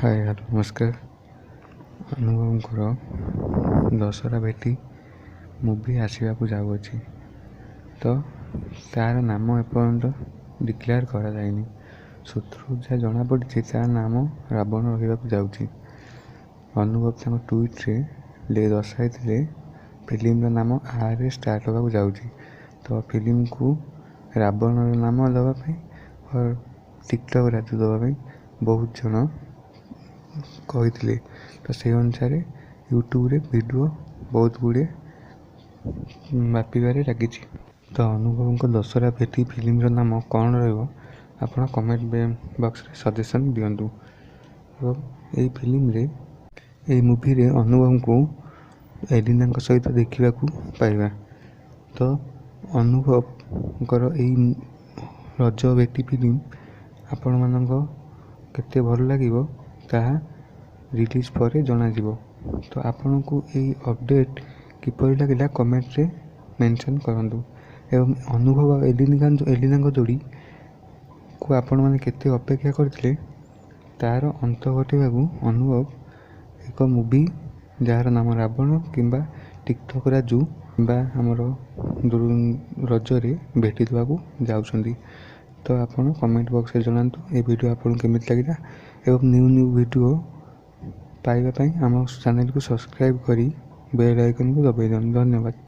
ହାଏ, hello, ନମସ୍କାର। ଅନୁଭବଙ୍କର ଦଶହରା ଭେଟି movie ଆସିବାକୁ ଯାଉଅଛି, ତ ତାର ନାମ ଏପର୍ଯ୍ୟନ୍ତ ଡିକ୍ଲେୟାର କରାଯାଇନି। ସୂତ୍ରରୁ ଯାହା ଜଣାପଡ଼ିଛି, ତା ନାମ ରାବଣ ରହିବାକୁ ଯାଉଛି। ଅନୁଭବ ତାଙ୍କ ଟ୍ୱିଟ୍ରେ ଦର୍ଶାଇଥିଲେ, ଫିଲ୍ମର ନାମ ଆର୍ରେ ଷ୍ଟାର୍ଟ ହେବାକୁ ଯାଉଛି। ତ ଫିଲ୍ମକୁ ରାବଣର ନାମ ଦେବା ପାଇଁ, ଟିକଟକ୍ ରାଜୁ ଦେବା ପାଇଁ ବହୁତ ଜଣ କହିଥିଲେ। ତ ସେଇ ଅନୁସାରେ ୟୁଟ୍ୟୁବରେ ଭିଡ଼ିଓ ବହୁତ ଗୁଡ଼ିଏ ବ୍ୟାପିବାରେ ଲାଗିଛି। ତ ଅନୁଭବଙ୍କ ଦଶହରା ଭେଟି ଫିଲ୍ମର ନାମ କ'ଣ ରହିବ, ଆପଣ କମେଣ୍ଟ ବକ୍ସରେ ସଜେସନ୍ ଦିଅନ୍ତୁ। ଏବଂ ଏଇ ଫିଲ୍ମରେ, ଏଇ ମୁଭିରେ ଅନୁଭବଙ୍କୁ ଏଲିନାଙ୍କ ସହିତ ଦେଖିବାକୁ ପାଇବା। ତ ଅନୁଭବଙ୍କର ଏଇ ରଜ ଭେଟି ଫିଲ୍ମ ଆପଣମାନଙ୍କ କେତେ ଭଲ ଲାଗିବ, ତାହା ରିଲିଜ୍ ପରେ ଜଣାଯିବ। ତ ଆପଣଙ୍କୁ ଏଇ ଅପଡ଼େଟ୍ କିପରି ଲାଗିଲା, କମେଣ୍ଟରେ ମେନସନ୍ କରନ୍ତୁ। ଏବଂ ଅନୁଭବ ଆଉ ଏଲିନାଙ୍କ ଯୋଡ଼ିକୁ ଆପଣମାନେ କେତେ ଅପେକ୍ଷା କରିଥିଲେ, ତାର ଅନ୍ତ ଘଟାଇବାକୁ ଅନୁଭବ ଏକ ମୁଭି ଯାହାର ନାମ ରାବଣ କିମ୍ବା ଟିକଟକ୍ ରାଜୁ କିମ୍ବା ଆମର ରଜରେ ଭେଟି ଦେବାକୁ ଯାଉଛନ୍ତି। ତ ଆପଣ କମେଣ୍ଟ ବକ୍ସରେ ଜଣାନ୍ତୁ ଏ ଭିଡ଼ିଓ ଆପଣଙ୍କୁ କେମିତି ଲାଗିଲା, ଏବଂ ନ୍ୟୁ ନ୍ୟୁ ଭିଡ଼ିଓ ପାଇବା ପାଇଁ ଆମ ଚ୍ୟାନେଲକୁ ସବସ୍କ୍ରାଇବ୍ କରି ବେଲ୍ ଆଇକନ୍କୁ ଦବାଇ ଦିଅନ୍ତୁ। ଧନ୍ୟବାଦ।